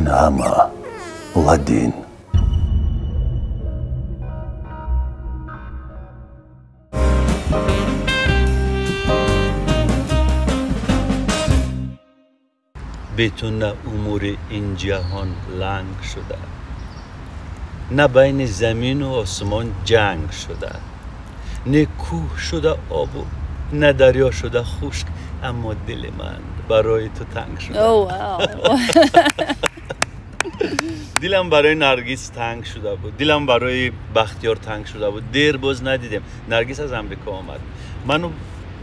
Ин ҳама Ладин. Бе ту на умури ин ҷаҳон ланг шуда, на байни замину осмон ҷанг шуда, не кӯҳ шуда обу, на дарё шуда хушк, аммо дили ман барои ту танг шуда. Дилам барои Наргиз танг шуда буд, дилам барои Бахтиёр танг шуда буд. Дер боз надидем. Наргиз аз Амрико омад. Ману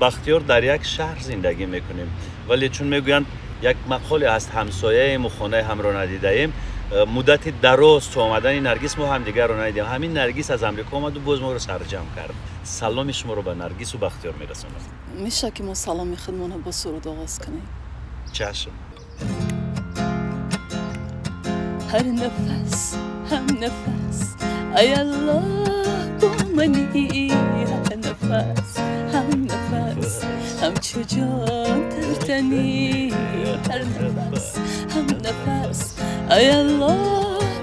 Бахтиёр дар як шаҳр зиндагӣ мекунем, вале чун мегӯянд як мақоле ҳаст, ҳамсояем ва хонаи ҳамро надидаем. Муддати дароз то омадани Наргиз мо ҳамдигарро надидем. Ҳамин Наргиз аз Амрико омаду боз моро сарҷамъ кард. Саломи шуморо ба Наргису Бахтиёр мерасонам. Меша ки мо саломи худмонро бо суруд оғоз кунем? Чашм. Ҳар нафас, ҳам нафас, ай Аллоҳ бо мани. Ҳар нафас, ҳам нафас, ҳамчу ҷон дар тани. Ҳар нафас, ҳам нафас, ай Аллоҳ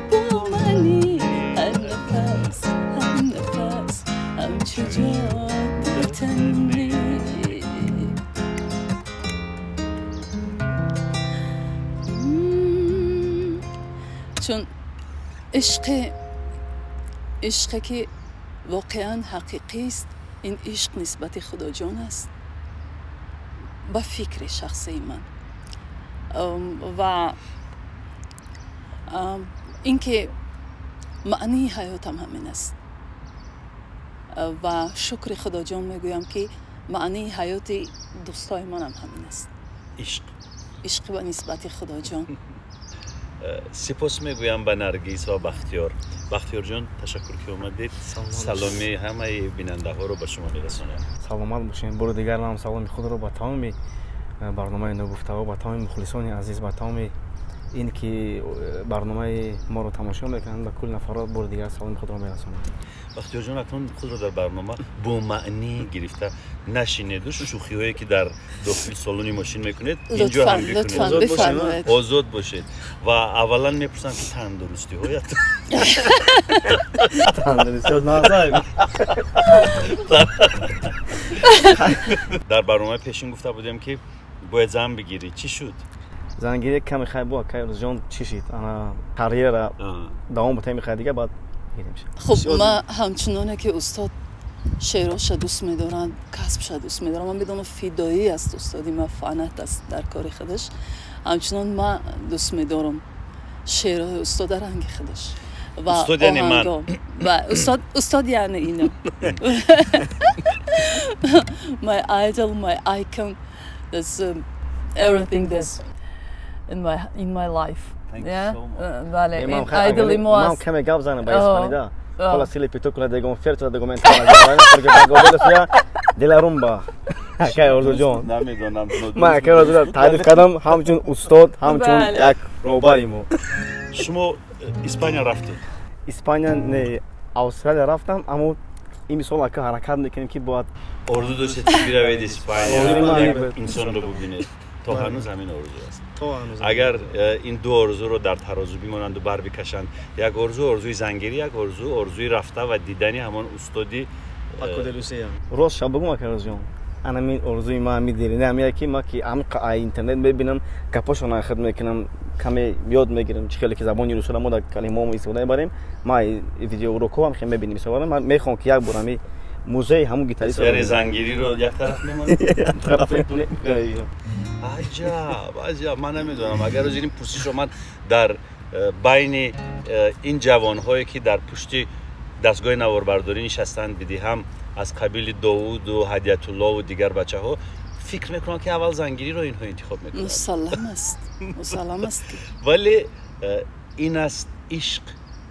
бо мани. Ҳар нафас, ҳам нафас, ҳамчу ҷон дар тани. Чун ишқе ки воқеан ҳақиқист, ин ишқ нисбати Худоҷон аст ба фикри шахсии ман. Ва ин ки маънии ҳаётам ҳамин аст. Ва шукри Худоҷон мегӯям, ки маънии ҳаёти дӯстои манам ҳамин аст. Ишқ. Ишқ ба нисбати Худоҷон. Сипос мегӯям ба Наргиз ва Бахтиёр. Бахтиёрҷон, ташаккур ки омадед. Саломи ҳамаи бинандаҳоро ба шумо мерасонам. Саломат бошед. Бори дигар ман саломи худро ба тамоми барномаи ногуфтаҳо, ба тамоми мухлисони азиз, ба тамоми ин ки барномаи моро тамошо мекунанд, ба кулли нафарот бори дигар саломи худро мерасонам. Бахтиёрҷон, акнун худро дар барнома бо маънӣ гирифта нашинеду шӯхиҳое ки дар дохили салони мошин мекунед, инҷо ҳам бикунед. Озод бошед. Ва аввалан мепурсам ки тандурустиҳоят. Тандурустиҳо назар. Дар барномаи пешин гуфта будем ки бояд зан бигирӣ. Чӣ шуд? Зангирӣ каме хай бо акай Рӯзҷон чӣ шид? Ана карьера давом бутаи мехай дига баъд хуб, ман ҳамчуноне ки устод шеъроша дӯст медоранд, касбша дӯст медорам, ман медонам фидоӣ аст устоди ман, фанат аст дар кори худаш. Ҳамчунон ман дӯст медорам шеърҳои устода ранги худаш. Устод яъне ман. Устод яъне ино. My idol, my icon, that's everything that's in my life. Thank you so much. Бале, ин айдоли мо аст. Ман каме гап занам ба испанида. Hola, Silly Pitucula de Gonferto de Gomenta de la Rumba. Акай Орзуҷон. Намедонам. Ман акай Орзуҷон таъриф кардам ҳамчун устод, ҳамчун як роҳбари мо. Шумо Испания рафтед? Испания не, Австралия рафтам, аммо имсол ака ҳаракат мекунем ки бояд орзу доштед ки биравед Испания, як инсонро бубинед. То ҳанӯз ҳамин орзу аст. Агар ин ду орзуро дар тарозу бимонанду бар бикашанд, як орзу орзуи зангирӣ, як орзу орзуи рафта ва дидани ҳамон устоди Пако де Лусия. Рост шаб бигӯм ака Рӯзҷон, анамин орзуи ман ҳами дерина ҳамия ки ман ки ҳами интернет мебинам, гапошона худ мекунам, каме ёд мегирам, чӣ хеле ки забони русиро мо дар калимаҳо истифода мебарем, ман видеоурокҳо ҳам хеле мебинем истифода мебарам. Ман мехоҳам ки як бор ҳами музеи ҳамун гитарист. Яъне зангириро як тараф мемонед? Як тараф мемонем. Аҷаб, аҷаб. Ман намедонам, агар рӯзи ин пурсишро ман дар байни ин ҷавонҳое ки дар пушти дастгоҳи наворбардорӣ нишастанд бидиҳам, аз қабили Довуду Ҳадиятуллову дигар бачаҳо, фикр мекунам ки аввал зангириро инҳо интихоб мекунанд. Мусаллам аст, мусаллам аст ки. Вале ин аст ишқ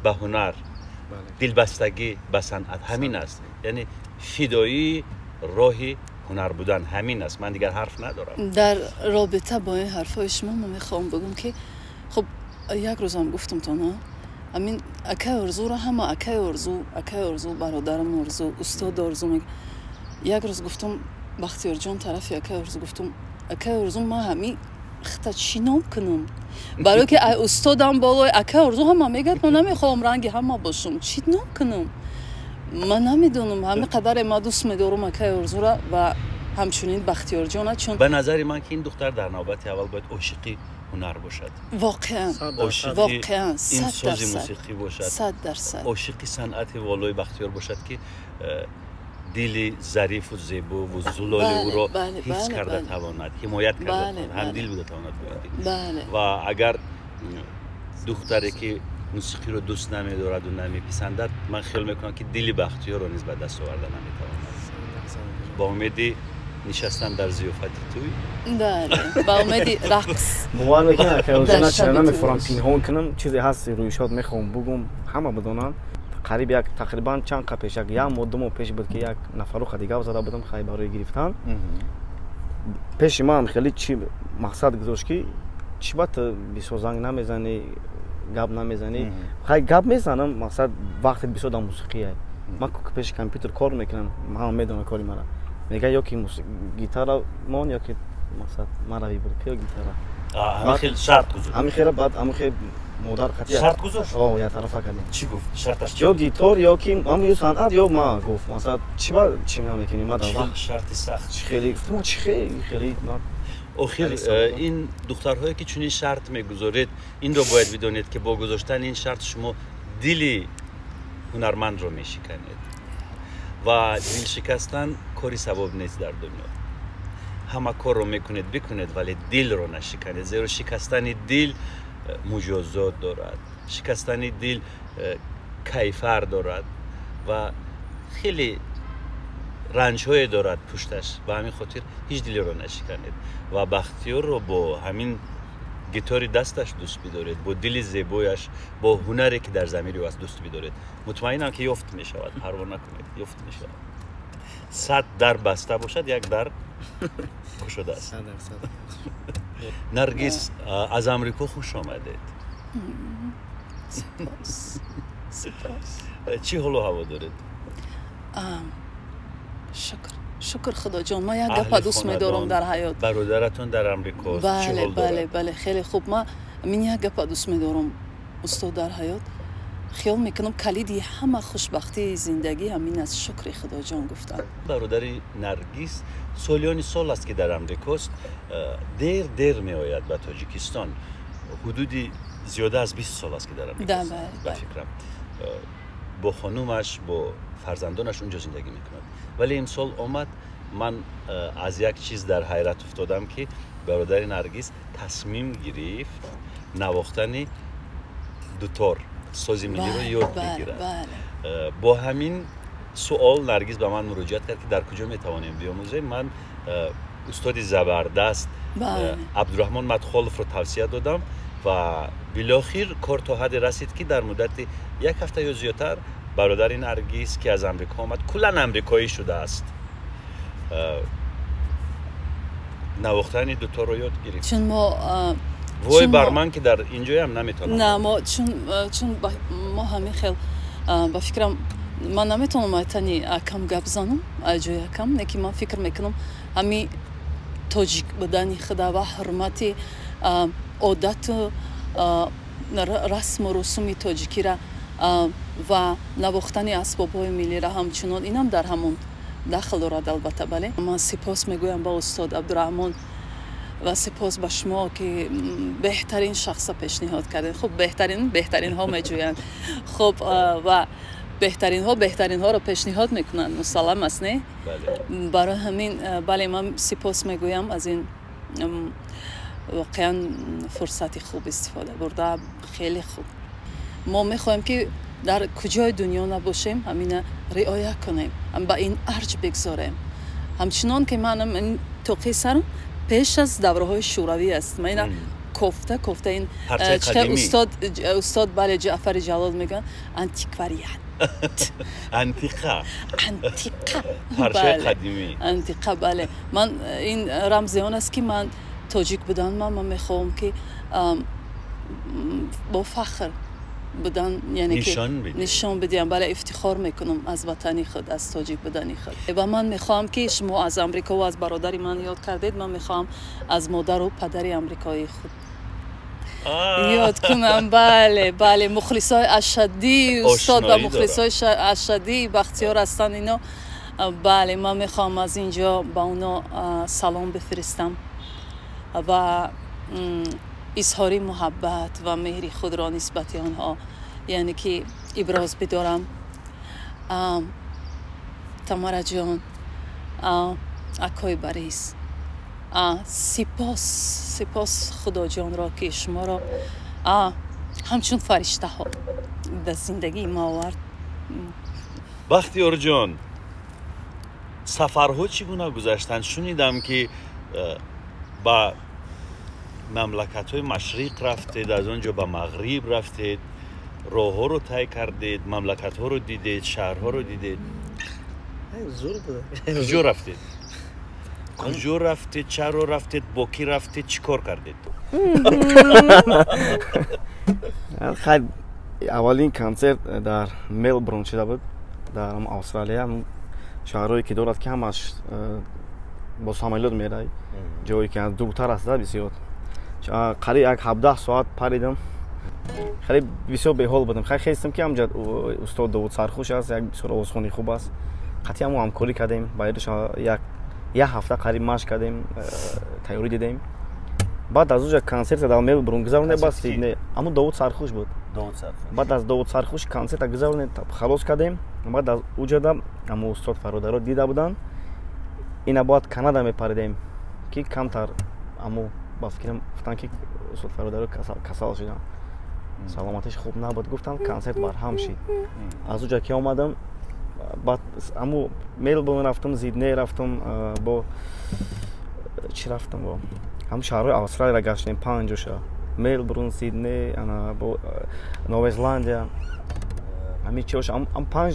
ба ҳунар, дилбастагӣ ба санъат, ҳамин аст. Яъне фидоии роҳи ҳунар будан ҳамин аст. Ман дигар ҳарф надорам. Дар робита бо ин ҳарфҳои шумо ман мехоҳам бигӯм ки хуб, як рӯзам гуфтам то на ҳамин акай Орзуро ҳама акай Орзу, акай Орзу, бародарам Орзу, устод Орзу. Як рӯз гуфтам Бахтиёрҷон тарафи акай Орзу гуфтам, акай Орзу, ман ҳамин Хта чӣ ном кунам? Барое ки ай устодам болои ака Орзу ҳама мегӯяд, ман намехоҳам ранги ҳама бошам. Чӣ ном кунам? Ман намедонам. Ҳамин қадаре ман дӯст медорам акаи Орзура ва ҳамчунин Бахтиёрҷона, чун ба назари ман ки ин духтар дар навбати аввал бояд ошиқи ҳунар бошад. Воқеан, ошиқи воқеан, ин сад сози дарсад. Мусиқӣ бошад. 100%. Ошиқи санъати волои Бахтиёр бошад, ки дили зарифу зебову зулоли ӯро ҳифз карда тавонад, ҳимоят карда тавонад, ҳамдил буда тавонад бо ин дил. Ва агар духтаре ки мусиқиро дӯст намедораду намеписандад, ман хиёл мекунам, ки дили Бахтиёрро низ ба даст оварда наметавонад. Ба умеди нишастан дар зиёфати тӯй. Бале, ба умеди рақс. Бовар мекунам, ака Орзу, Дар на чара шаби намефорам тӯй. Пинҳон кунам, чизе ҳаст, рӯйшод мехоҳам бугум, ҳама бидонанд. Қариб як, тақрибан чанд қа пеш, як моҳ, 2 моҳ пеш буд, ки як нафару дига зада будам, хай, барои гирифтан. Пеши ман хеле чи мақсад гузошт, ки чӣ ба ту бисёр занг намезанӣ, гап намезанӣ. Хай, гап мезанам, мақсад, вақте бисёр дар мусиқия ман пеши компютер кор мекунам, ҳама медонад кори мара. Мега, ё ки гитара мон, ё ки мақсад мара выбор ки, ё гитара. Ҳамин хел шарт гузошт? Ҳамин хела. Баъд ҳамин хел модар қатъи Шарт гузошт? О, як тарафа кардем. Чӣ гуфт? Шарташ чӣ? Ё гитор, ё ки ҳам ё санъат, ё ма. Гуфт, масалан, чӣ ба чӣ намекунӣ, ма дар Чӣ вақт шарти сахт. Чӣ хеле гуфтам, чӣ хеле хеле Охир хеле сахт. Ин духтарҳое ки чунин шарт мегузоред, инро бояд бидонед, ки бо гузоштани ин шарт шумо дили ҳунармандро мешиканед ва дилшикастан кори савоб нест дар дунё. Ҳама корро мекунед, бикунед, вале дилро нашиканед, зеро шикастани дил муҷозот дорад, шикастани дил кайфар дорад ва хеле ранҷҳое дорад пушташ. Ба ҳамин хотир ҳеҷ дилеро нашиканед ва Бахтиёрро бо ҳамин гитори дасташ дӯст бидоред, бо дили зебояш, бо ҳунаре ки дар замири ӯ аст дӯст бидоред. Мутмаинам, ки ёфт мешавад, парво накунед, ёфт мешавад. 100 дар баста бошад, як дар кушода аст. 100%. Наргиз, аз Амрико хуш омадед. Сипос, сипос. Чӣ ҳолу ҳаво доред? Шукр, шукр, Худоҷон. Ман як Аҳли гапа дӯст медорам хонадон, дар ҳаёт. Бародаратон дар Амрикост, чӣ Бале. ҳол Бале. дорад? Бале, хеле хуб. Ман мин як гапа дӯст медорам, устод, дар ҳаёт. Хиёл мекунам, калиди ҳама хушбахтии зиндагӣ ҳамин аст: шукри Худоҷон гуфтан. Бародари Наргиз солиёни сол аст, ки дар Амрикост, дер дер меояд ба Тоҷикистон. Ҳудуди зиёда аз 20 сол аст, ки дар Амрикост, ба фикрам. Бо хонумаш, бо фарзандонаш унҷо зиндагӣ мекунад, вале имсол омад. Ман аз як чиз дар ҳайрат уфтодам, ки бародари Наргиз тасмим гирифт навохтани дутор, сози миллиро ёд бигирад. Бо ҳамин суол Наргиз ба ман муроҷиат кард, ки дар куҷо метавонем биомӯзем. Ман устоди забардаст Абдураҳмон Мадхоловро тавсия додам ва билохир кор то ҳадде расид, ки дар муддати як ҳафта ё зиёдтар бародари Наргиз, ки аз Амрико омад, куллан амрикоӣ шудааст, навохтани дуторро ёд гирифт. Чун мо Вой чун бар ман, ки дар инҷоям наметавонам. На, мо чун мо ҳамин хел, ба фикрам, ман наметавонам айтани акам гап занам, ай ҷои акам, не ки ман фикр мекунам, ҳами тоҷик будани худа ва ҳурмати одату расму русуми тоҷикира ва навохтани асбобҳои миллира ҳамчунон инам дар ҳамон дахл дорад, албатта. Бале, ман сипос мегӯям ба устод Абдураҳмон ва сипос ба шумо, ки беҳтарин шахса пешниҳод кардем. Хуб, беҳтарин беҳтаринҳо меҷӯянд, хуб, ва беҳтаринҳо беҳтаринҳоро пешниҳод мекунанд, мусаллам аст, не? Барои ҳамин, бале, ман сипос мегӯям аз ин воқеан фурсати хуб истифода бурда. Хеле хуб. Мо мехоҳем, ки дар куҷои дунё набошем, ҳамина риоя кунем, ба ин арҷ бигзорем. Ҳамчунон ки манам ин тоқи сарам пеш аз давраҳои шӯравӣ аст, ман ина кофта кофта ин Парчаи чӣ хел қадимӣ. Устод, бале, Ҷаъфари Ҷалол мегӯянд, антиквариат. Антиқа. Антиқа. Парчаи Бале. қадимӣ. Антиқа, бале. Ман ин рамзи он аст, ки ман тоҷик будан, ман мехоҳам, ки бо фахр будан, яъне ки нишон бидиҳам. Бале, ифтихор мекунам аз ватани худ, аз тоҷик будани худ. Ва ман мехоҳам, ки шумо аз Амрико ва аз бародари ман ёд кардед, ман мехоҳам аз модару падари амрикоии худ ёд кунам. Бале, бале, мухлисои ашаддии устод ва мухлисои ашаддии Бахтиёр ҳастанд ино. Бале, ман мехоҳам аз ин ҷо ба оно салом бифиристам ва изҳори муҳаббат ва меҳри худро нисбати онҳо, яъне ки иброз бидорам. Тамараҷон, акои Борис, сипос, сипос Худоҷонро, ки шуморо ҳамчун фариштаҳо дар зиндагии ма овард. Бахтиёрҷон, сафарҳо чӣ гуна гузаштанд? Шунидам, ки ба мамлакатҳои машриқ рафтед, аз он ҷо ба мағриб рафтед, роҳҳоро тай кардед, мамлакатҳоро дидед, шаҳрҳоро дидед. Куҷо рафтед? Куҷо рафтед? Чаро рафтед? Бо кӣ рафтед? Чӣ кор кардед? Хайр, аввалин консерт дар Мелбурн шуда буд, дар Австралия, шаҳрҳое ки дорад, ки ҳамаш бо самолёт мерай, ҷое ки дуртар аст бисёр. Қариб як 17 соат паридам, хеле бисёр беҳол будам. Хай хестам, ки ҳамҷа устод Довуд Сархуш аст, як бисёр овозхони хуб аст, қатъи ҳамо ҳамкорӣ кардем, баъдаш як ҳафта қариб машқ кардем, тайёрӣ дидем. Баъд аз уҷа консерта дар Мелбурн гузаронем, баъд Сидней. Ҳамун Довуд Сархуш буд. Баъд аз Довуд Сархуш консерта гузаронем, халос кардем. Баъд аз уҷада ҳамо устод Фародаро дида буданд, ина бояд Канада мепаридем, ки камтар ҳамо ба фикрам гуфтанд, ки устод Фародаро касал шуданд, саломатиш хуб набуд, гуфтанд, консерт барҳам шид. Аз уҷа ки омадам, баъд ҳамо Мелбурн рафтам, Сидней рафтам, бо чӣ рафтам, бо ҳам шаҳрҳои Австралияро гаштем, панҷоша: Мелбурн, Сидней, ана бо Новая Зеландия, ҳамин чиоша, ҳам панҷ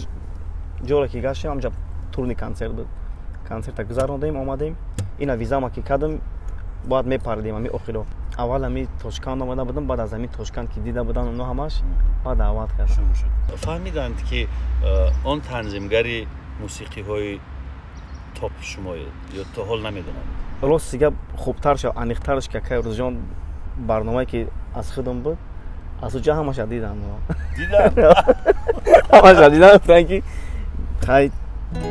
ҷоро ки гаштем, ҳамҷа турни консерт буд. Консерта гузарондем, омадем, ина визама ки кардам, бояд мепаридем ҳами охиро. Аввал ҳами Тошканд омада будам, баъд аз ҳами Тошканд ки дида буданд оно ҳамаш, баъд даъват кардам. Фаҳмиданд, ки он танзимгари мусиқиҳои топ шумоед ё то ҳол намедонанд? Рости гап, хубтар шав, аниқтарш, ки акай Рӯзҷон барномае ки аз худам буд, аз уҷа ҳамаша дидам. Дидам, ҳамаша дидам, гуфтанд, ки хай,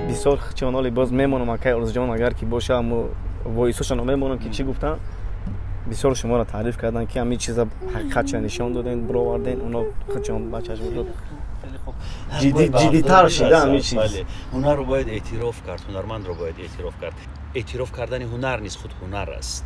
бисёр чоноли боз мемонам, акай Рӯзҷон, агар ки боша, амо воисошано мемонам, ки чӣ гуфтанд. Бисёр шуморо таъриф карданд, ки ҳамин чиза ҳақиқатша нишон доден, бироварден, оно худшон ба чашм дод. Ҷиддитар шида ҳамин чиз. Ҳунарро бояд эътироф кард, ҳунармандро бояд эътироф кард. Эътироф кардани ҳунар низ худ ҳунар аст.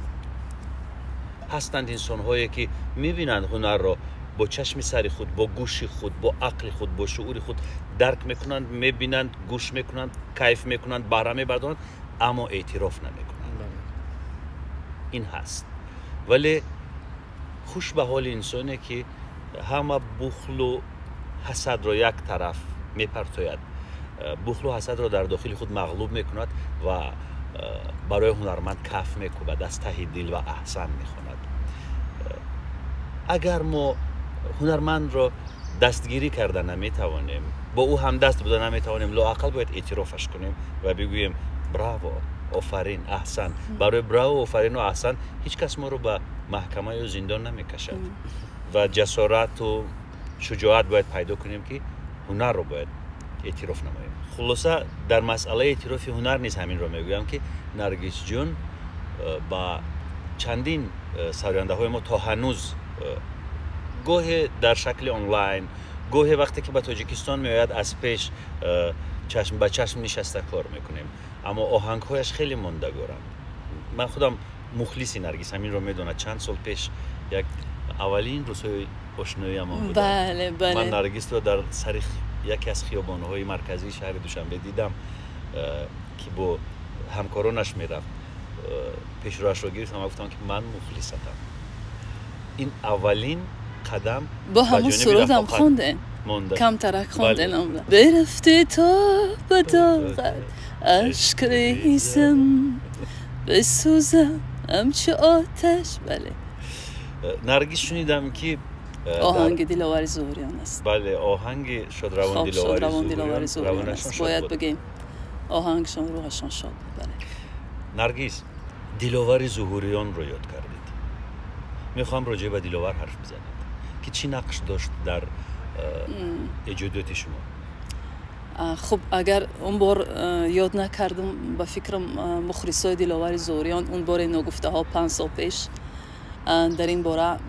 Ҳастанд инсонҳое, ки мебинанд ҳунарро бо чашми сари худ, бо гӯши худ, бо ақли худ, бо шуури худ дарк мекунанд, мебинанд, гӯш мекунанд, кайф мекунанд, баҳра мебардоранд, аммо эътироф намекунанд. Ин ҳаст. Вале хуш ба ҳоли инсоне, ки ҳама бухлу ҳасадро як тараф мепартояд, бухлу ҳасадро дар дохили худ мағлуб мекунад ва барои ҳунарманд каф мекӯбад, аз таҳи дил ва аҳсан мехонад. Агар мо ҳунармандро дастгирӣ карда наметавонем, бо ӯ ҳамдаст буда наметавонем, лоақал бояд эътирофаш кунем ва бигӯем: браво, офарин, аҳсан. Барои браво, офарину аҳсан ҳеҷ кас моро ба маҳкама ё зиндон намекашад. Ва ҷасорату шуҷоат бояд пайдо кунем, ки ҳунарро бояд эътироф намоем. Хулоса, дар масъалаи эътирофи ҳунар низ ҳаминро мегӯям, ки Наргисҷон ба чандин сарояндаҳои мо то ҳанӯз гоҳе дар шакли онлайн, гоҳе вақте ки ба Тоҷикистон меояд, аз пеш чашм ба чашм нишаста кор мекунем, аммо оҳангҳояш хеле мондагоранд. Ман худам мухлиси Наргис, ҳаминро медонад. Чанд сол пеш як аввалин рӯзҳои ошноиамон буд, ман Наргисро дар сари яке аз хиёбонҳои марказии шаҳри Душанбе дидам, ки бо ҳамкоронаш мерафт. Пешроҳашро гирифтам ва гуфтам, ки ман мухлисатам. Ин аввалин қадам. Бо ҳамун сурудам хондем, камтарак хондем: бирафтӣ то ба доғат ашк резам, бисӯзам ҳамчу оташ. Бале. Наргиз, шунидам, ки Оҳанги Диловари Зуҳуриён аст. Бале, оҳанги шодравон Диловари Зуҳуриён аст. Бояд бигем, оҳангшон, рӯҳашон шод. Бале. Наргиз, Диловари Зуҳуриёнро ёд кардед. Мехоҳам роҷеъ ба Диловар ҳарф бизанед, ки чӣ нақш дошт дар эҷодиёти шумо? Хуб, агар он бор ёд накардам, ба фикрам, мухлисои Диловари Зуҳуриён он боре ногуфтаҳо 5 сол пеш дар ин бора,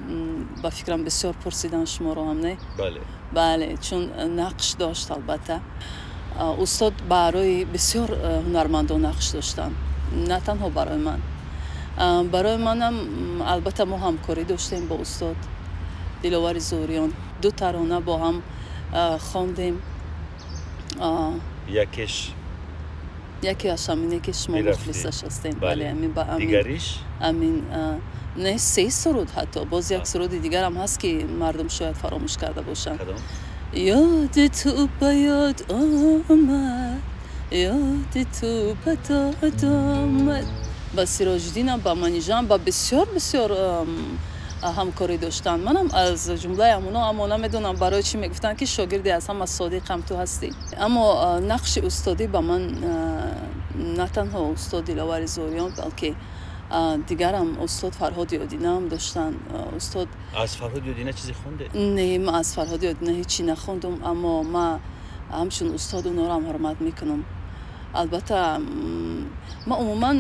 ба фикрам, бисёр пурсидан шуморо ҳам, не? Бале. Бале, чун нақш дошт. Албатта, устод барои бисёр ҳунармандон нақш доштанд, на танҳо барои ман. Барои манам, албатта, мо ҳамкорӣ доштем бо устод Диловари Зуҳуриён, ду тарона бо ҳам хондем. Якеш? Яке аз ҳамине, ки шумо мухлисаш ҳастем, бале. Дигариш? Амин не, се суруд ҳатто. Боз як суруди дигарам ҳаст, ки мардум шояд фаромӯш карда бошанд. Ёди ту ба ёд омад, ёди ту ба дод омад. Ба Сироҷиддинам, ба Манижам, ба бисёр бисёр ҳамкорӣ доштанд. Манам аз ҷумлаи ҳамоно, аммо намедонам, барои чӣ мегуфтанд, ки шогирди аз ҳама содиқам ту ҳастӣ. Аммо нақши устодӣ ба ман на танҳо устод Диловари Зуҳуриён, балки дигарам устод Фарҳоди Одинаам доштанд. Устод Аз Фарҳоди Одина чизе хондед? Не, ман аз Фарҳоди Одина ҳечи нахондум, аммо ма ҳамчун устод онорам ҳурмат мекунам. Албатта, ма умуман,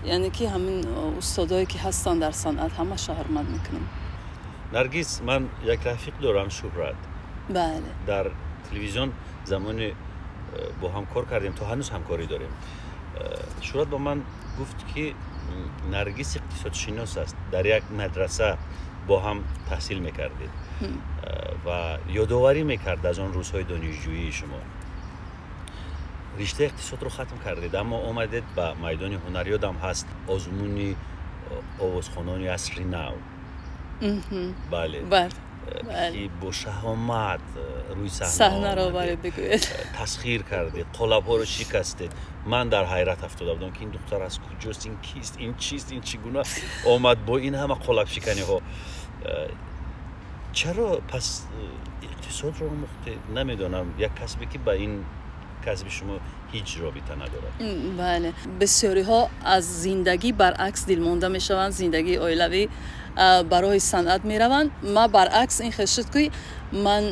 яъне ки ҳамин устодое, ки ҳастанд дар санъат, ҳамаша ҳурмат мекунам. Наргиз, ман як рафиқ дорам, Шуҳрат. Бале. Дар телевизион замоне бо ҳам кор кардем, то ҳанӯз ҳамкорӣ дорем. Шуҳрат ба ман гуфт, ки Наргиз иқтисодшинос аст, дар як мадраса бо ҳам таҳсил мекардед, ва ёдоварӣ мекард аз он рӯзҳои донишҷӯии шумо. Риштаи иқтисодро хатм кардед, аммо омадед ба майдони ҳунар. Ёдам ҳаст, озмуни овозхонони асри нав, бале, ки бо шаҳомат рӯи саҳнаро бигӯед. Тасхир кардед, қолабҳоро шикастед. Ман дар ҳайрат афтода будам, ки ин духтар аз куҷост, ин кист, ин чист, ин чӣ гуна омад бо ин ҳама қолабшиканиҳо. Чаро пас иқтисодро омӯхтед? Намедонам, як касбе, ки ба ин касби шумо ҳеҷ робита надорад. Бале, бисёриҳо аз зиндагӣ баръакс дилмонда мешаванд, зиндагии оилавӣ, барои санъат мераванд. Ма баръакс ин хел шуд, ки ман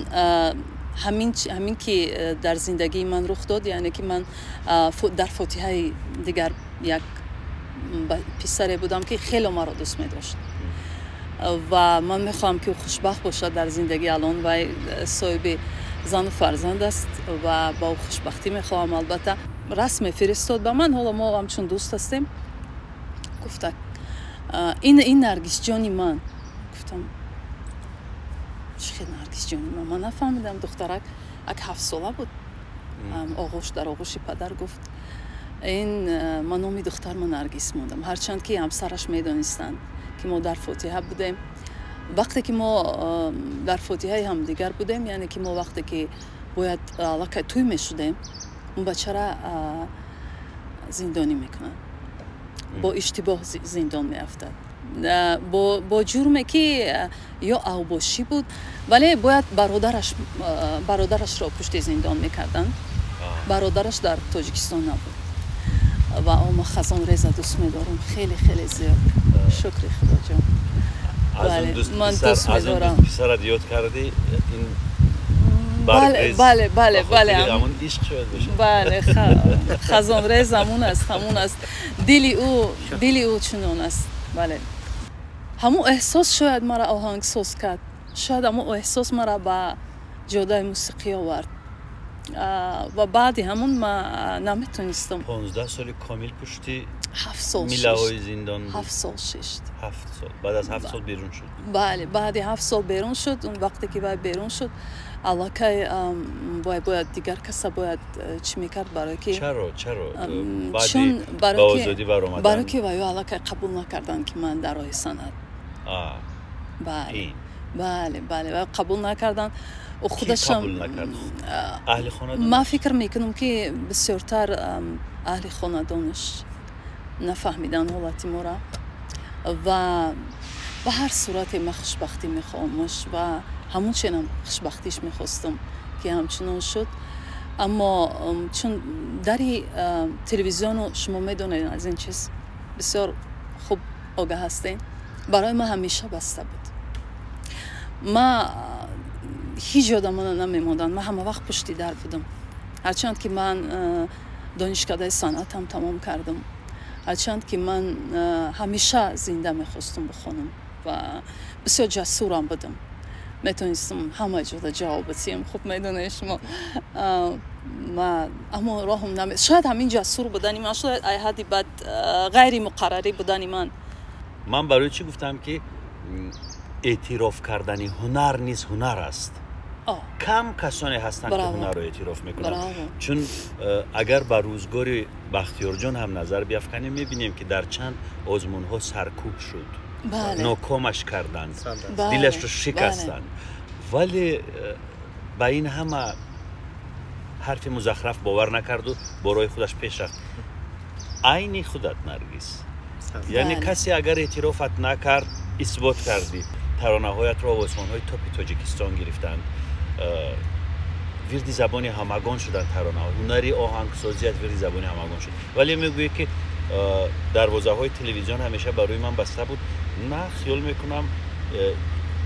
ҳамин ки дар зиндагии ман рух дод, яъне ки ман дар фотиҳаи дигар як писаре будам, ки хело маро дӯст медошт, ва ман мехоҳам, ки ӯ хушбахт бошад дар зиндагӣ. Алон вай соҳиби зану фарзанд аст ва ба ӯ хушбахтӣ мехоҳам. Албатта, расм мефиристод ба ман, ҳоло мо ҳамчун дӯст ҳастем. Гуфта: Ин Наргисҷони ман». Гуфтам: «Чӣ хел Наргисҷони ман?» Ман нафаҳмидам. Духтарак як 7-сола буд, оғӯш дар оғӯши падар. Гуфт: «Ин ман номи духтарма Наргис мондам». Ҳарчанд ки ҳамсараш медонистанд, ки мо дар фотиҳа будем. Вақте ки мо дар фотиҳаи ҳамдигар будем, яъне ки мо вақте ки бояд аллакай тӯй мешудем, он бачара зиндонӣ мекунанд, бо иштибоҳ зиндон меафтад, бо ҷурме, ки ё авбошӣ буд, вале бояд бародарашро пушти зиндон мекарданд. Бародараш дар Тоҷикистон набуд. Ва ма хазонреза дӯст медорам хеле хеле зиёд, шукри Худоҷон. Ман дӯст медорам. Писарат ёд кардӣ ин? Бале. Ҳамон ишқ шояд бошад. Бале, хазонрез ҳамун аст, ҳамун аст. Дили ӯ чунон аст. Бале, ҳамун эҳсос шояд мара оҳангсоз кард, шояд ҳамун эҳсос мара ба ҷодаи мусиқӣ овард, ва баъди ҳамун ма наметонистам. 15 соли комил пушти 7 сол. Милаҳои зиндон? 7 сол шишт. 7 сол. Баъд аз 7 сол берун шуд? Бале, баъди 7 сол берун шуд. Он вақте ки вай берун шуд, аллакай бояд дигар каса бояд чӣ мекард, барое ки Чаро? Чун ба озодӣ баромадан? Барое ки ваё аллакай қабул накарданд, ки ман дар роҳи санъат. Бале, ва қабул накарданд. Худашам Ман фикр мекунам, ки бисёртар аҳли хонадонаш нафаҳмиданд ҳолати мора. Ва Ба ҳар сурате ман хушбахтӣ мехоҳамаш ва ҳамун ченам хушбахтиш мехостам ки ҳамчунон шуд. Аммо чун дари телевизиону шумо медонед, аз ин чиз бисёр хуб огаҳ ҳастед, барои ман ҳамеша баста буд. Ман ҳеҷ ёдамона намемонданд, ман ҳама вақт пушти дар будам. Ҳарчанд ки ман донишкадаи санъатам тамом кардам, ҳарчанд ки ман ҳамеша зинда мехостум бихонам ва бисёр ҷасурам будам, метавонистам ҳама ҷода ҷавоб битиҳам. Хуб медонед шумо, аммо роҳам наме, шояд ҳамин ҷасур будани ман, шояд ай ҳадди бад ғайри муқаррарӣ будани ман. Ман барои чӣ гуфтам ки эътироф кардани ҳунар низ ҳунар аст? Кам касоне ҳастанд ки ҳунарро эътироф мекунанд. Чун агар ба рӯзгори Бахтиёрҷон ҳам назар биафканем, мебинем ки дар чанд озмунҳо саркӯб шуд, нокомаш карданд, дилашро шикастанд, вале ба ин ҳама ҳарфи музахраф бовар накарду бо роҳи худаш пеш рафт. Айни худат, Наргиз, яъне касе агар эътирофат накард, исбот кардӣ. Таронаҳоятро овозхонҳои топи Тоҷикистон гирифтанд, вирди забони ҳамагон шуданд таронаҳо, ҳунари оҳангсозият вирди забони ҳамагон шуд. Вале мегӯӣ ки дарвозаҳои телевизион ҳамеша ба рӯи ман баста буд. На, хиёл мекунам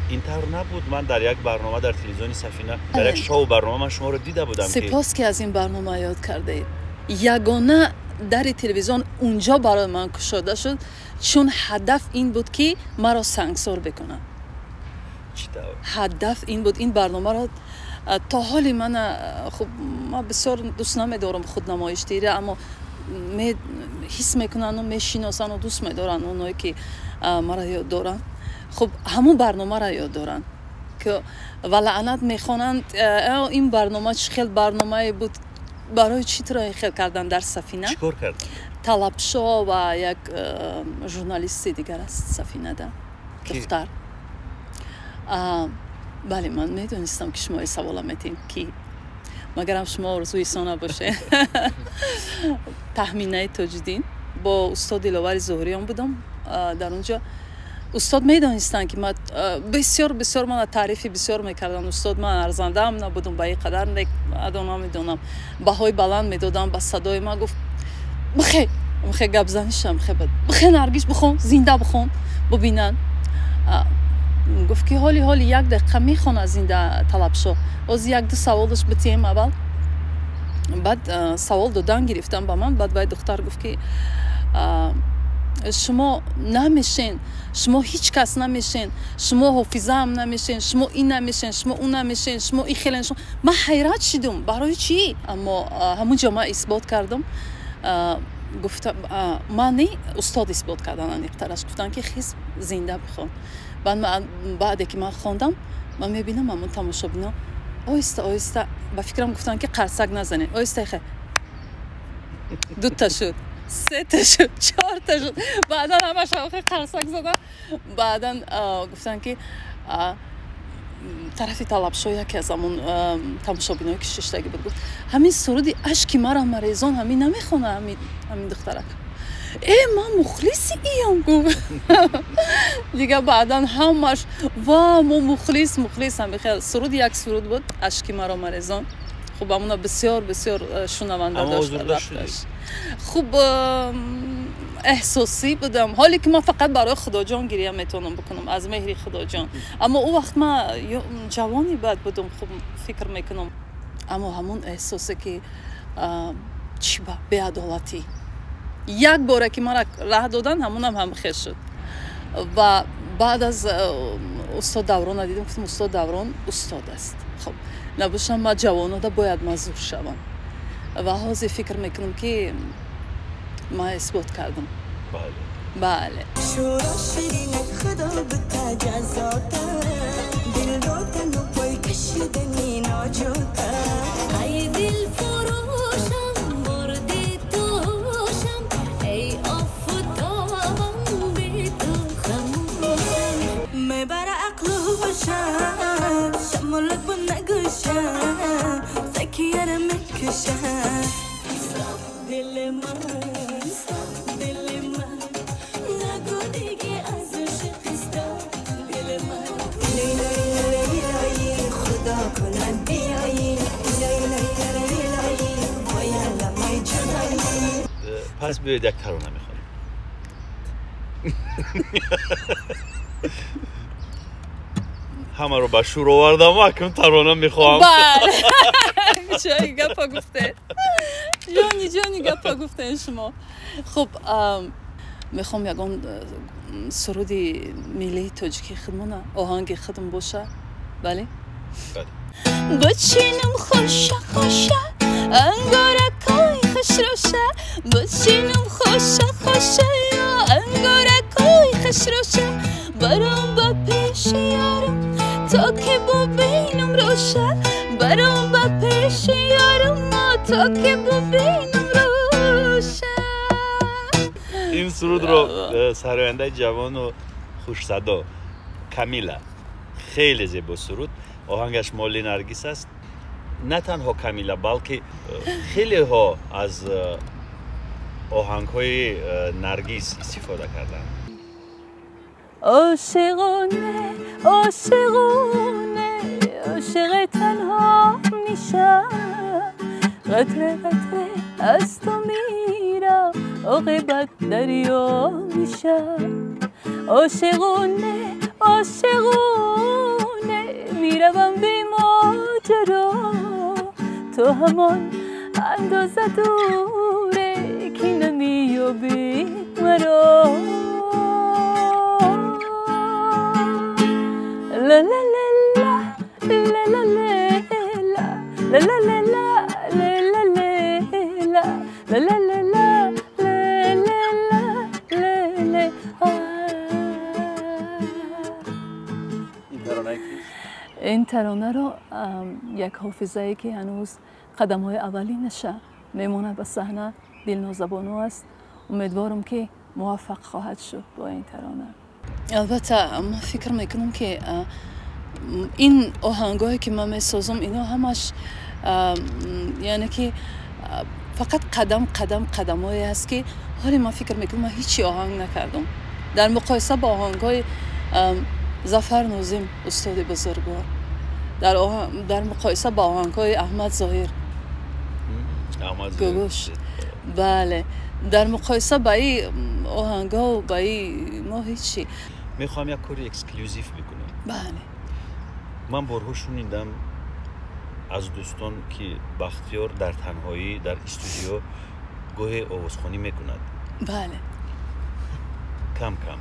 ин тавр набуд. Ман дар як барнома дар телевизиони Сафина, дар як шоу барнома ман шуморо дида будам. Сипос ки аз ин барнома ёд кардаед. Ягона дари телевизион унҷо барои ман кушода шуд, чун ҳадаф ин буд ки маро сангсор бикунанд. Ҳадаф ин буд. Ин барномаро то ҳоли мана, хуб, ман бисёр дӯст намедорам худнамоишдиҳиро, аммо ҳис мекунанду мешиносанду дӯст медоранд оное ки маро ёд доранд. Хуб, ҳамун барномаро ёд доранд ва лаънат мехонанд: ин барнома чӣ хел барномае буд, барои чӣ туро ин хел кардан дар Сафина? Чӣ кор карданд? Талабшо ва як журналисти дигар аст Сафинада, духтар. Бале, ман медонистам ки шумо ин савола метиҳед, ки магарам шумо орзуи исо набошед. Таҳминаи Тоҷиддин бо устод Диловари Зуҳуриён будам дар он ҷо. Устод медонистанд ки ман бисёр бисёр мана таърифи бисёр мекардам. Устод, ман арзандаам набудам ба ин қадар, адо намедонам, баҳои баланд медодам ба садои ман. Гуфт: бихе, бихе, гапзанишам бихе, бихе, Наргиз, бихон, зинда бихон, бубинанд. Гуфт ки ҳоли ҳоли як дақиқа мехонад зинда Талабшо, оз як-ду саволаш битиҳем аввал. Баъд савол додан гирифтам ба ман. Баъд вай духтар гуфт ки шумо намешен, шумо ҳеҷ кас намешен, шумо ҳофизаам намешен, шумо ин намешен, шумо он намешен, шумо ин хелен. Ман ҳайрат шидум, барои чӣ? Аммо ҳамун ҷо ман исбот кардам. Гуфта ман не, устод исбот кардан аниқтараш. Гуфтанд ки хиз, зинда бихон. Баъде ки ман хондам, ман мебинам ҳамун тамошобино оҳиста оҳиста, ба фикрам гуфтанд ки қарсак назанед, оҳиста хе дута шуд, сета шуд, чорта шуд, баъдан ҳамаш қарсак задан. Баъдан гуфтанд ки тарафи Талабшо яке аз ҳамун тамошобиное ки шиштагӣ буд гуфт: ҳамин суруди ашки мара марезон ҳамин намехона ҳамин духтарак? Э, ман мухлиси иям, гуфт. Дигар баъдан ҳамаш ва мо мухлис, мухлис. Ҳамихел суруд, як суруд буд, ашки маро марезон. Хуб, ҳамуна бисёр бисёр шунаванда дошт. Хуб, эҳсосӣ будам, ҳоле ки ман фақат барои Худоҷон гирия метавонам бикунам, аз меҳри Худоҷон. Аммо ӯ вақт ман ҷавони бад будам, хуб фикр мекунам. Аммо ҳамун эҳсосе ки чӣ ба беадолатӣ, як боре ки мара раҳ додан, ҳамунам ҳамхел шуд. Ва баъд аз устод Даврона дидам, гуфтам: устод Даврон устод аст, хуб набошам, ман ҷавонода бояд мазур шавам. Ва ҳозир фикр мекунам ки ман исбот кардам. Бале. Пас биёед як тарона мехонем. Ҳамаро ба шӯр овардам, акнун тарона мехоҳам. Бале, ҷои гапа гуфтед, ҷони ҷони гапа гуфтед шумо. Хуб, мехоҳам ягон суруди миллии тоҷикии худмона, оҳанги худм боша. Бале, бачинам хоша хоша ангоракои хушроша, бачинам хоша хоша ангоракои хушроша, баром ба пеши ёрам то ки бубинам роша, баром ба пеши ёрам то ки бубинам роша. Ин сурудро сарояндаи ҷавону хушсадо Камила, хеле зебо суруд, оҳангаш моли Наргис аст. На танҳо Камила, балки хелеҳо аз оҳангҳои Наргис истифода карданд. عاشقانه عاشقانه عاشق تنها میشم، قطره قطره از تو میرم عاقبت دریا میشم. عاشقانه عاشقانه میروم به ماجرا، تو همان اندازه دوره که نمییابی مرا. لا لا لا لا لا لا لا لا لا لا لا لا لا لا لا لا لا لا. این ترانه رو یک حافظه‌ای که هنوز قدم‌های اولینش میمونه به صحنه، دلنازه بانو است. امیدوارم که موفق خواهد شد با این ترانه. البته من فکر میکنم که این آهنگایی که من میسازم اینا همش یعنی که فقط قدم قدم قدمایی هست که حالی من فکر میکنم من هیچی آهنگ نکردم در مقایسه با آهنگای ظفر نوزیم استاد بزرگوار، در مقایسه با آهنگای احمد ظاهر گوگوش، بله، در مقایسه با این آهنگا و با این ما هیچی. میخوام یک کاری exclusive بکنم. بله. من بارها شنیدم از دوستان که بختیار در تنهایی در استودیو گاهی آوازخوانی میکند. بله. کم کم.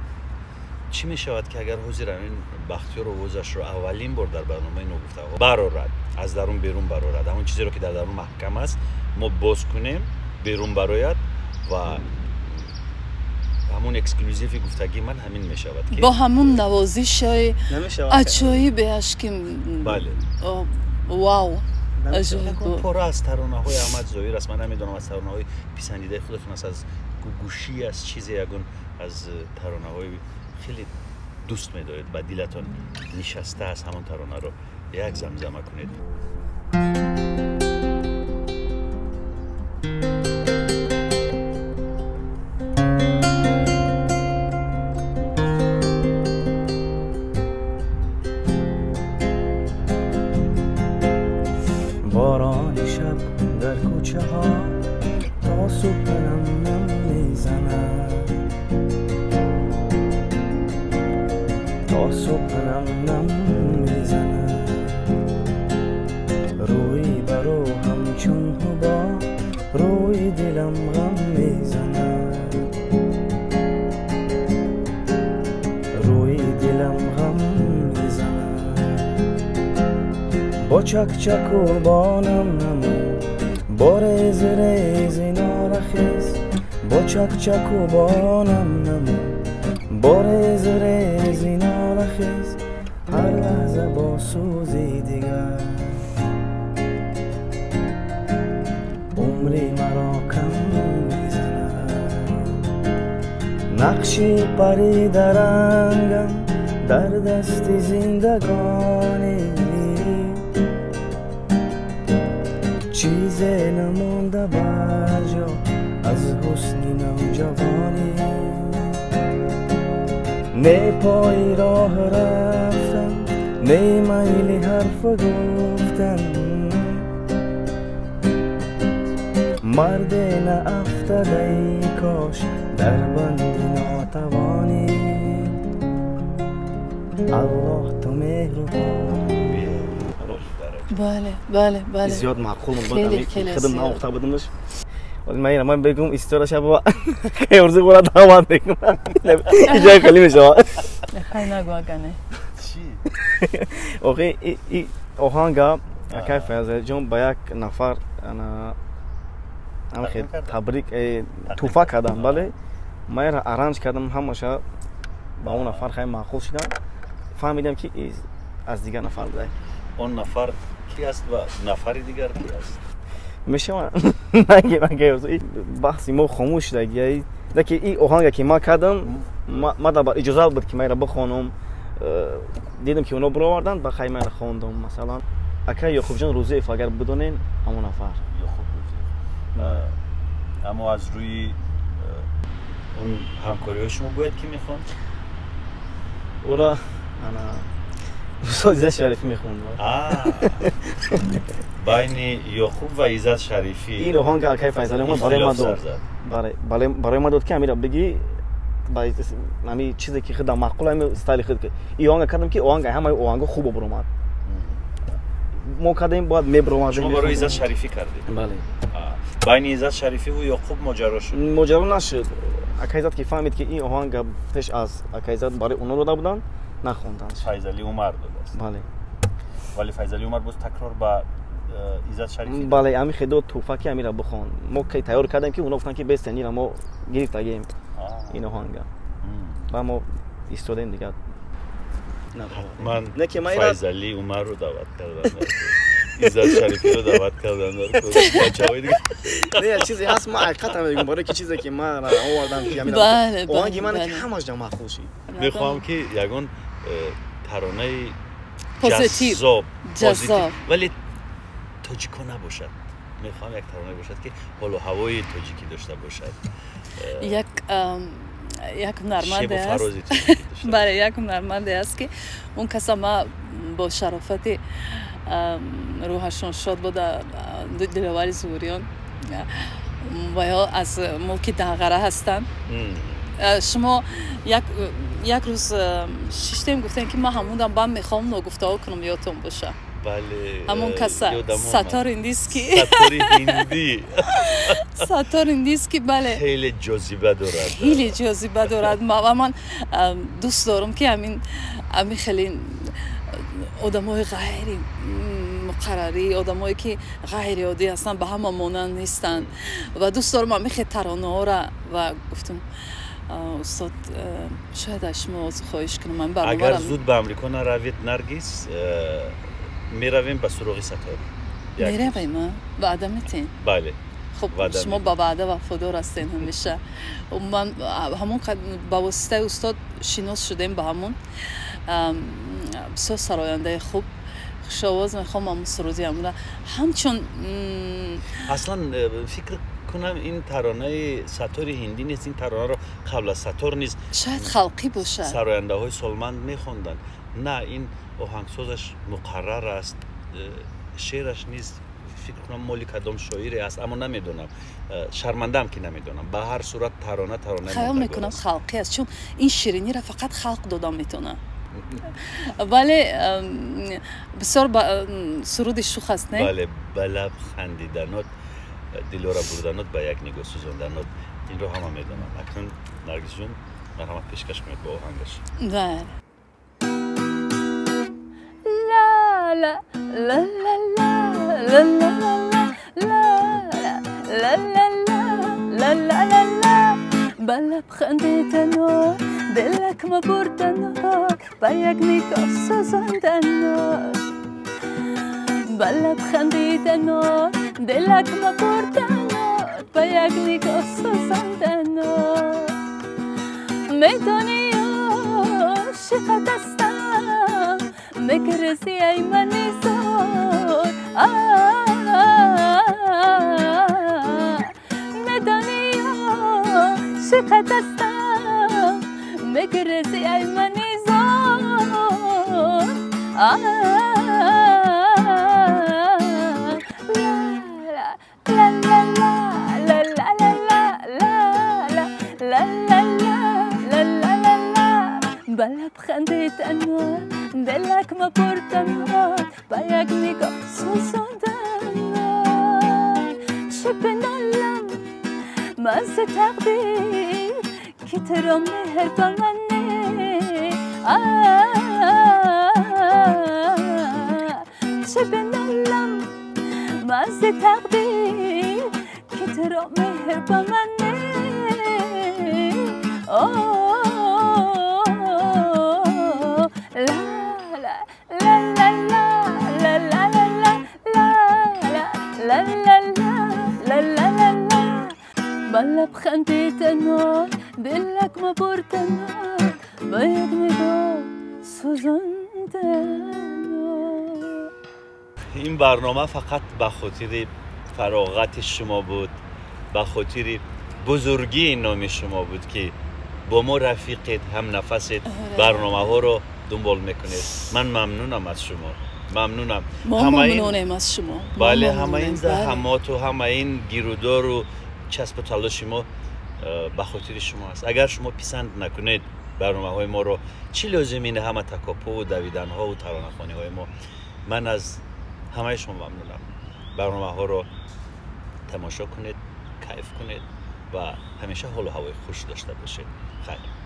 چی میشود که اگر حاضر این بختیار آوازش رو اولین بار در برنامه ناگفته‌ها برآورد، از درون بیرون برآورد، همون چیزی رو که در درون محکم است ما باز کنیم، بیرون برآید و همون exclusive گفتگی من همین میشود که با همون نوازش های عجایبش که بله wow پاره از ترانه های احمد ظاهر است. من نمیدونم از ترانه های پسندیده خودتون است، از گوگوشی، از چیزی یگون از ترانه های خیلی دوست میدارید و دلتون نشسته است، همون ترانه رو یک زمزمه کنید. باران شب در کوچه ها تا صبح نم نم میزند، تا صبح نم نم میزند، روی برو همچون حباب روی دلم غم میزند، روی دلم غم میزند، با چک چک و با نم نم، با ریز ریز نارخیز، با چک چک و با نم نم، با ریز ریز نارخیز، هر لحظه با سوزی دیگر عمری مرا کم میزند، نقشی پری در رنگم در دست زندگانی، چیزی نمانده بر جا از حسن نوجوانی، نه پای راه رفتن نه میل حرف گفتن، марде наафтадаи кош дар банди нотавонӣ. Аллоҳ ту меҳрубон. Бале, бале, бале. Зиёд маъқул буд. Худам наохта будамш. Ман бегум истораша бо орзу бора даъват мекунам. Иҷои хеле мешавад. Хай нагу агане. Чӣ? Охи и оҳанга акай Файзалиҷон ба як нафар ана ам табрик туҳфа кардам, бале. Ман яра аранж кардам, ҳамаша ба он нафар хай маъқул шудам. Фаҳмидам ки аз дигар нафар будай. Он нафар ки аст ва нафари дигар ки аст? Мешавад нагем, баҳси мо хомӯш шудаги. Леки и оҳанга ки ман кардам, ма дар иҷозат буд ки ман яра бихонам. Дидам ки оно бироварданд, ба хай ман яра хондам. Масалан, акай Ёқубҷон Рӯзиев, агар бидонен, ҳамон нафар. Ёқуб Рӯзиев. Аммо аз рӯи он ҳамкориҳои шумо бояд ки мехонд? Ура ана устод Иззат Шарифӣ мехонд. Байни Ёқуб ва Иззат Шарифӣ ин оҳанг акай Файзалӣ омад барои ман дод. Барои ман дод ки амира бигӣ ами чизе ки худам маъқул, ами стайли худ. И оҳанга кардам ки оҳанг ҳамаи оҳанго хуб баромад. Мо кардем, бояд мебаромад. Шумо барои Иззат Шарифӣ кардед? Бале. Байни Иззат Шарифиву Ёқуб моҷаро шуд? Моҷаро нашуд. Акай Иззат ки фаҳмид ки ин оҳанга пеш аз акай Иззат барои оно дода буданд, нахонданд. Файзалӣ Умар додааст. Бале. Вале Файзалӣ Умар боз такрор ба Иззат Шарифӣ? Бале, ами хедо туҳфа ки амира бихон. Мо ки тайёр кардем ки оно гуфтанд ки бестен, ира мо гирифтагем ин оҳанга. Ба мо истодем дигар. Ман Файзалӣ Умарро даъват кардам. Иззат Шарифиро даъват кардам. Бачаҳои дигар. Не, чизе ҳаст, ман ҳақиқатан мегӯям, барои ки чизе ки ман овардам ки оҳанги ман ки ҳамаш ҷа маъқул шид. Мехоҳам ки ягон таронаи позитив, ҷаззоб, вале тоҷико набошад. Мехоҳам як таронае бошад ки ҳолу ҳавои тоҷикӣ дошта бошад. Як ҳунарманде аст. Бале, як ҳунарманде аст ки он каса ма бо шарофати рӯҳашон шод буда, Диловари Зуҳуриён, ва ё аз мулки Данғара ҳастанд. Шумо як рӯз шиштем, гуфтем ки ман ҳамонам бам мехоҳам ногуфтаҳо кунам, ёдтон боша. Бале, ҳамон каса Саттор Индиски. Саттори ҳиндӣ. Саттор Индиски, бале. Хеле ҷозиба дорад. Хеле ҷозиба дорад. Ва ман дӯст дорам ки ҳамин хеле одамои ғайри муқаррарӣ, одамое ки ғайриоддӣ ҳастанд, ба ҳама монанд нестанд. Ва дӯст дорам ҳамин хел таронаҳоро. Ва гуфтам, устод, шояд аз шумо хоҳиш кунам ман барномаро. Агар зуд ба Амрико наравед, Наргиз, меравем ба суроғи Саттор. Меравем, ваъда метем? Бале. Хуб, шумо ба ваъда вафодор ҳастед ҳамеша. Ман ҳамон ба воситаи устод шинос шудем ба ҳамон бисёр сарояндаи хуб, хушовоз. Мехоҳам ҳамон суруди ҳамона ҳамчун аслан фикр кунам ин таронаи Саттори ҳиндӣ нест. Ин таронаро қабл аз Саттор низ шояд халқӣ бошад, сарояндаҳои солманд мехонданд. На, ин оҳангсозаш муқаррар аст, шеъраш низ фикр кунам моли кадом шоире аст, аммо намедонам, шармандаам ки намедонам. Ба ҳар сурат тарона таронаи хаёл мекунам халқӣ аст, чун ин ширинира фақат халқ дода метавонад. Вале бисёр суруди шух аст, не? Бале, ба лаб хандиданот, дилора бурданот, ба як нигоҳ сӯзонданот, инро ҳама медонанд. Акнун Наргизҷон, марҳамат, пешкаш кунед бо оҳангаш. Бале. ла ла ла ла ла ла ла ла ла ла ла ла ла ба лаб хандиданот, дилак мабурданот, ба як нигоҳ сӯзонданот. Ба лаб хандиданот, дилак мабурданот, ба як нигоҳ сӯзонданот. Медонӣ ошиқат ҳастам, мегрезӣ ай мани зор. Медонӣ ошиқат ҳастам, мегрезӣ ай мани зор. ла ла ла ла با لبخند تنها دلک ما بردن با یک نگاه سوزاندن چه بنالم من ز تقدیر که تو را مهر با من چه بنالم من ز تقدیر که تو را مهر با من لا لا لا لا لا لا لا لا لا لا لا لا با لبخند تنها دلک ما بردن با یک نگاه سوزاندن. این برنامه فقط به خاطر فراغت شما بود، به خاطر بزرگی نام شما بود که با ما رفیقت هم نفست برنامه ها رو دنبال میکنید. من ممنونم از شما، ممنونم. ما ممنونیم از شما. بله، همه این زحمات و همه این گیرودار و چسب و تلاش ما به خاطر شما است. اگر شما پسند نکنید برنامه های ما رو، چی لازم اینه همه تکاپو و دویدن ها و ترانه خوانی های ما؟ من از همه شما ممنونم. برنامه ها رو تماشا کنید، کیف کنید و همیشه حال و هوای خوش داشته باشید. خیر.